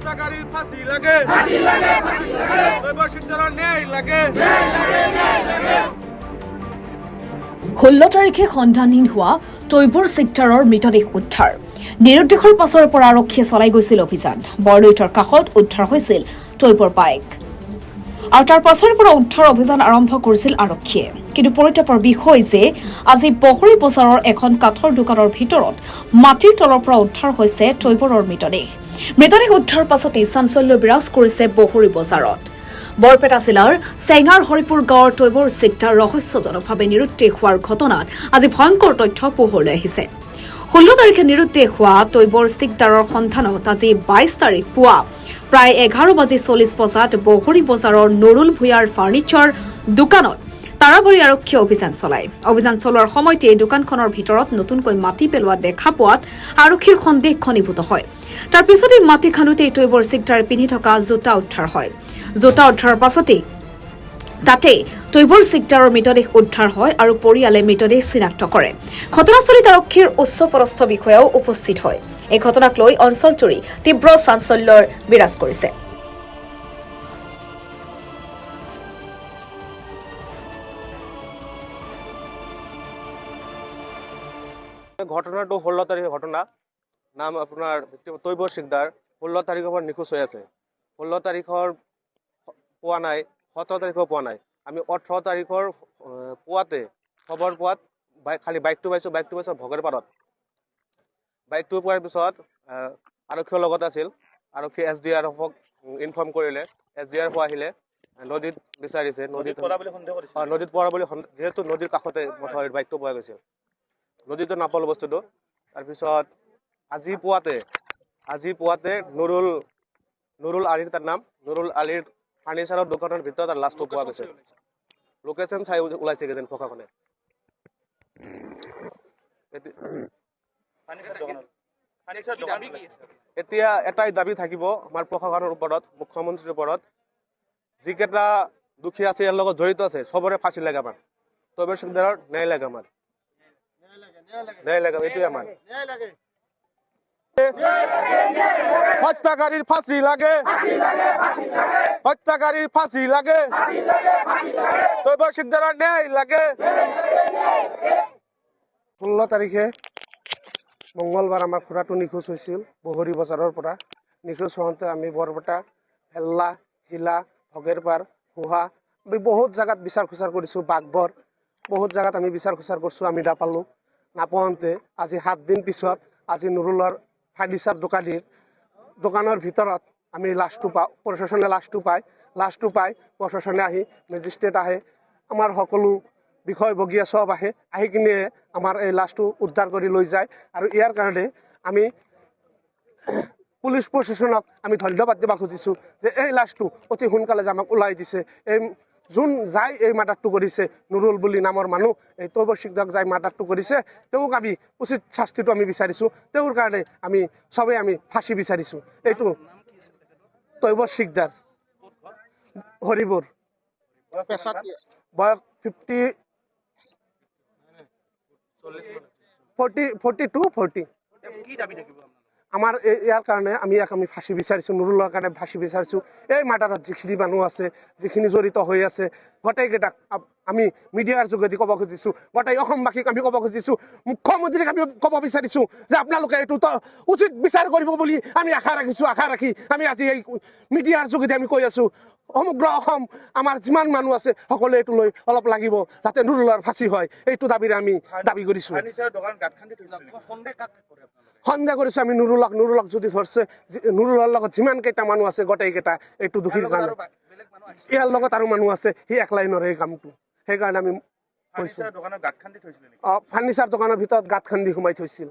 হত্যাকাৰীৰ ফাঁসি লাগে, ফাঁসি লাগে, ফাঁসি লাগে। তৈবৰ শিকদাৰেৰ ন্যায় লাগে, ন্যায় লাগে, ন্যায় লাগে। 16 তাৰিখে সন্ধানহীন হোৱা তৈবৰ চিকদাৰৰ মৃতদেহ উদ্ধাৰ। নিৰুদ্দেশৰ পাছৰ পৰা আৰক্ষীয়ে চলাই গৈছিল অভিযান। বৰলুইতৰ কাষত উদ্ধাৰ হৈছিল তৈবৰ বাইক আৰু তাৰ পাছৰে পৰা উদ্ধাৰ অভিযান আৰম্ভ কৰিছিল আৰক্ষীয়ে। কিন্তু পৰিতাপৰ বিষয় যে আজি বহৰি বজাৰৰ এখন কাঠৰ দোকানৰ ভিতৰত মাটিৰ তলৰ পৰা উদ্ধাৰ হৈছে তৈবৰৰ মৃতদেহ। মৃতদেহ উদ্ধাৰৰ পাছতেই চাঞ্চল্য বিৰাজ কৰিছে বহৰি বজাৰত। বৰপেটা জিলাৰ চেঙাৰ হৰিপুৰ গাঁৱৰ তৈবৰ চিকদাৰ ৰহস্যজনকভাৱে নিৰুদ্দেশ হোৱাৰ ঘটনাত আজি ভয়ংকৰ তথ্য পোহৰলৈ আহিছে। 16 তাৰিখে নিৰুদ্দেশ হোৱা তৈবৰ চিকদাৰৰ সন্ধানত আজি 22 তাৰিখ পুৱা প্ৰায় 11:40 বজাত বহৰি বজাৰৰ নুৰুল ভূঞাৰ ফাৰ্ণিচাৰ দোকানত তাৰাবাৰী আৰক্ষীয়ে অভিযান চলায়। অভিযান চলোৱাৰ সময়তে দোকানখনৰ ভিতৰত নতুনকৈ মাটি পেলোৱা দেখা পোৱাত আৰক্ষীৰ সন্দেহ ঘনীভূত হয়। তাৰ পিছতেই মাটি খান্দোতেই তৈবৰ চিকদাৰে পিন্ধি থকা জোতা উদ্ধাৰ হয়। জোতা উদ্ধাৰৰ পাছতেই তাতে তৈবৰ চিকদাৰৰ মৃতদেহ উদ্ধাৰ হয় আৰু পৰিয়ালে মৃতদেহ চিনাক্ত কৰে। ঘটনাস্থলীত আৰক্ষীৰ উচ্চ পদস্থ বিষয়াও উপস্থিত হয়। এই ঘটনাক লৈ অঞ্চলজুৰি তীব্ৰ চাঞ্চল্যৰ বিৰাজ কৰিছে। ঘটনাটো 16 তাৰিখৰ ঘটনা। নাম আপোনাৰ তৈবৰ শিকদাৰ। 16 তাৰিখৰ পৰা নিখোজ হৈ আছে। 16 তাৰিখৰ পোৱা নাই, 17 তাৰিখৰ পোৱা নাই। আমি 18 তাৰিখৰ পুৱাতে খবৰ পোৱাত খালি বাইকটো পাইছোঁ। বাইকটো পাইছোঁ ভগৰপাৰত। বাইকটো পোৱাৰ পিছত আৰক্ষীৰ লগত আছিল। আৰক্ষী এছ ডি আৰ এফক ইনফৰ্ম কৰিলে। এছ ডি আৰ এফো আহিলে, নদীত বিচাৰিছে। নদীত পৰা বুলি সন্দেহ কৰিছে। নদীত পৰা বুলি, যিহেতু নদীৰ কাষতে মথাউৰিত বাইকটো পোৱা গৈছিল। নদীতো নাপালোঁ বস্তুটো। তাৰপিছত আজি পুৱাতে নুৰুল আলীৰ, তাৰ নাম নুৰুল আলীৰ ফাৰ্ণিচাৰৰ দোকানৰ ভিতৰত তাৰ লাছটো পোৱা গৈছে। লোকেশ্যন চাই ওলাইছে কিজানি প্ৰশাসনে। এতিয়া এটাই দাবী থাকিব আমাৰ প্ৰশাসনৰ ওপৰত, মুখ্যমন্ত্ৰীৰ ওপৰত, যিকেইটা দোষী আছে ইয়াৰ লগত জড়িত আছে চবৰে ফাঁচি লাগে আমাৰ। তৈবৰ চিকদাৰৰ ন্যায় লাগে আমাৰ, ন্যায় লাগে, এইটোৱে আমাৰ। হত্যাকাৰীৰ ফাঁসি লাগে, হত্যাকাৰীৰ ফাঁসি লাগে, তৈবৰ চিকদাৰৰ ন্যায় লাগে। 16 তাৰিখে মংগলবাৰ আমাৰ খুৰাটো নিখোজ হৈছিল বহৰি বজাৰৰ পৰা। নিখোজ হওঁতে আমি বৰপেটা, ভেল্লা, শিলা, ভগেৰপাৰ, হোহা আমি বহুত জেগাত বিচাৰ খোচাৰ কৰিছোঁ। বাঘবৰ বহুত জেগাত আমি বিচাৰ খোচাৰ কৰিছোঁ, আমি নাপালোঁ। নাপাওঁতে আজি 7 দিন পিছত আজি নুৰুলৰ ফাৰ্ণিচাৰ দোকানীৰ দোকানৰ ভিতৰত আমি লাছটো পাওঁ। প্ৰশাসনে লাছটো পায়। লাছটো পাই প্ৰশাসনে আহি, মেজিষ্ট্ৰেট আহে, আমাৰ সকলো বিষয়ববীয়া চব আহে। আহি কিনে আমাৰ এই লাছটো উদ্ধাৰ কৰি লৈ যায়। আৰু ইয়াৰ কাৰণে আমি পুলিচ প্ৰশাসনক আমি ধন্যবাদ দিব খুজিছোঁ যে এই লাছটো অতি সোনকালে যে আমাক ওলাই দিছে। এই যোন যাই এই মাৰ্ডাৰটো কৰিছে, নুৰুল বুলি নামৰ মানুহ, এই তৈবৰ চিকদাৰক যাই মাৰ্ডাৰটো কৰিছে, তেওঁক আমি উচিত শাস্তিটো আমি বিচাৰিছোঁ। তেওঁৰ কাৰণে আমি চবেই আমি ফাঁচি বিচাৰিছোঁ। এইটো তৈবৰ চিকদাৰ, হৰিপুৰ, বয়স 42, 40। আমাৰ ইয়াৰ কাৰণে আমি ইয়াক আমি ফাঁচি বিচাৰিছোঁ, নুৰুলৰ কাৰণে ফাঁচি বিচাৰিছোঁ। এই মাৰ্ডাৰত যিখিনি মানুহ আছে, যিখিনি জড়িত হৈ আছে, গোটেইকেইটাক আমি মিডিয়াৰ যোগেদি ক'ব খুজিছোঁ, গোটেই অসমবাসীক আমি ক'ব খুজিছোঁ, মুখ্যমন্ত্ৰীক আমি ক'ব বিচাৰিছোঁ যে আপোনালোকে এইটো উচিত বিচাৰ কৰিব বুলি আমি আশা ৰাখিছোঁ। আশা ৰাখি আমি আজি এই মিডিয়াৰ যোগেদি আমি কৈ আছোঁ, সমগ্ৰ অসম আমাৰ যিমান মানুহ আছে সকলোৱে এইটো লৈ অলপ লাগিব যাতে নুৰুলৰ ফাঁচি হয়। এইটো দাবীৰে আমি দাবী কৰিছোঁ। সন্দেহ কৰিছোঁ আমি নুৰুলক। নুৰুলক যদি ধৰছে, নুৰুলৰ লগত যিমান কেইটা মানুহ আছে গোটেইকেইটা এইটো দোষীৰ কাৰণে। ইয়াৰ লগত আৰু মানুহ আছে, সি একলাই নৰে এই কামটো। সেইকাৰণে আমি কৈছোঁ। ফাৰ্ণিচাৰ দোকানৰ ভিতৰত গাঁত খান্দি সোমাই থৈছিল।